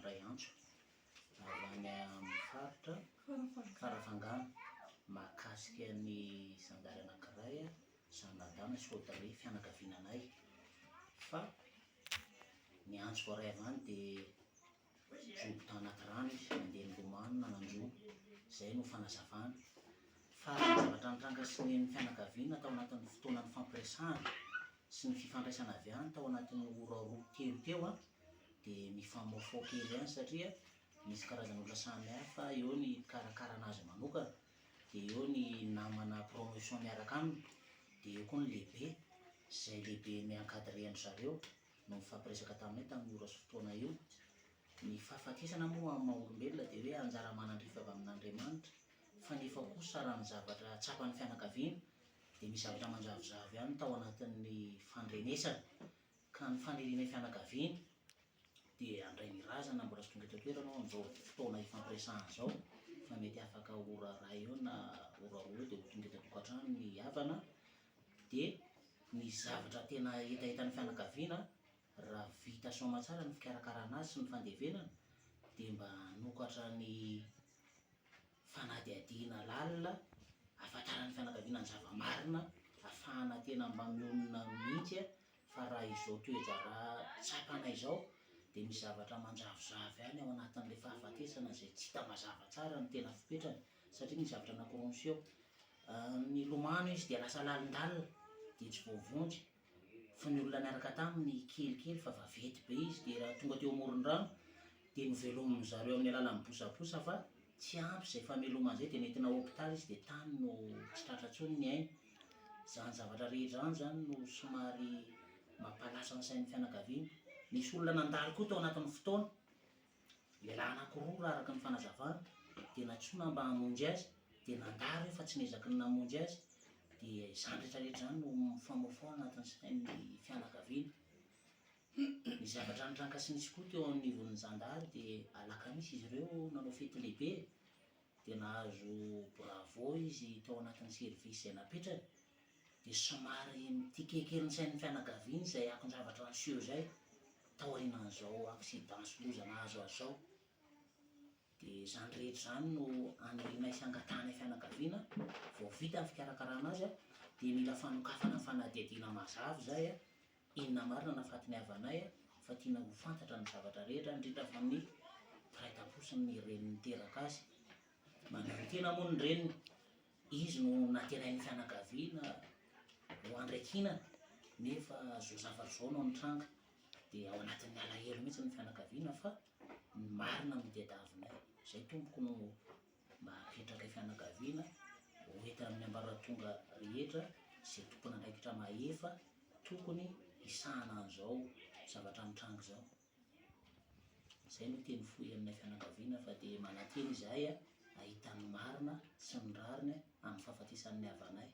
nandray antso avy any amin'ny faritra Farafangana mahakasika ny zandary anankiray Zanadana sy Audrey fianakaviana anay fa ny antso voaray avy any dia jobo tao anaty rano izy nandeha nilomano na nanjono, izay no fanazavana. Fa raha ny zavatra nitranga sy nen'ny fianakaviana tao anatin'ny fotoana nifampiresahana sy ny fifandraisana avy any tao anatin'ny ora roa telo teo dia mifamoafao kely ihany satria misy karazan'olona samihafa, eo ny mpikarakara an'azy manokana, dia eo ny namana promotion miaraka aminy, dia eo koa ny lehibe, izay lehibe mi-encadrer an-dry zareo. no nifampiresaka taminay tamin'io ora sy fotoana io. Ny fahafatesana moa amin'ny maha olombelona dia hoe anjara manandrify avy amin'Andriamanitra fa nefa kosa raha ny zavatra tsapan'ny fianakaviana dia misy zavatra manjavozavo ihany tao anatin'ny fandrenesana ka ny fanirianay fianakaviana dia handray ny razana mbola tsy tonga eto an-toerana aho amin'izao fotoana ifampiresahana izao fa mety afaka ora iray eo na ora roa eo dia ho tonga eto an-tokantrano ny havana dia ny zavatra tena hetahetan'ny fianakaviana raha vita soamatsara ny fikarakarana azy sy ny fandevenana dia mba hanokatra ny fanadihadiana lalina ahafantaran'ny fianakaviana ny zava-marina ahafahana tena mba mionona mihitsy fa raha izao toe-draharaha tsapanay izao dia misy zavatra manjavozavo ihany ao anatin'ilay fahafatesana izay tsy hita mazava tsara ny tena fipetrany satria nisy zavatra anankiroa niseho. Nilomano izy dia lasa lalindalina dia tsy voavonjy fa ny olona niaraka taminy kelikely fa vaventy be izy dia raha tonga teo amoron-drano dia novelomin-dry zareo amin'ny alalan'ny bosabosa fa tsy ampy izay famelomana izay dia nentina hopitaly izy dia tany no tsy tratra intsony ny ainy. Izany zavatra rehetra izany izany no somary mampalasa ny sain'ny fianakaviana. Nisy olona nandalo koa tao anatin'ny fotoana. Lehilahy anankiroa raha araka ny fanazavana dia nantsoina mba hamonjy azy dia nandà ireo fa tsy niezaky ny namonjy azy dia izany rehetra rehetra izany no mifamofoha anatin'ny sain'ny fianakaviana. Ny zavatra nitranga sy nisy koa teo anivon'ny zandary dia alakamisy izy ireo nanao fety lehibe dia nahazo bravo izy tao anatin'ny service izay napetrany dia somary mitike kely ny sain'ny fianakaviany izay akon-javatra niseho izay taorianan'izao accident sy loza nahazo azy izao. Dia izany rehetra izany no anirianay sy angatahanay fianakaviana, vao vita ny fikarakarana azy dia mila fanokafana fanadihadiana mazava izay, inona marina nahafaty ny havanay fa tiana ho fantatra ny zavatra rehetra indrindra fa ny mpiray tampo sy ny reny niteraka azy. Mananotena moa ny reniny. Izy no nantenain'ny fianakaviana ho andraikinana nefa zao zavatra zao no nitranga dia ao anatin'ny alahelo mihitsy ny fianakaviana fa ny marina no tadiavinay. Izay tompoko no mba apetrakay fianakaviana ho entina amin'ny ambaratonga rehetra izay tompon'andraikitra mahefa tokony hisahana an'izao zavatra mitranga izao. Izay no teny fohy aminay fianakaviana fa dia manantena izahay hahita ny marina sy ny rariny amin'ny fahafatesan'ny havanay.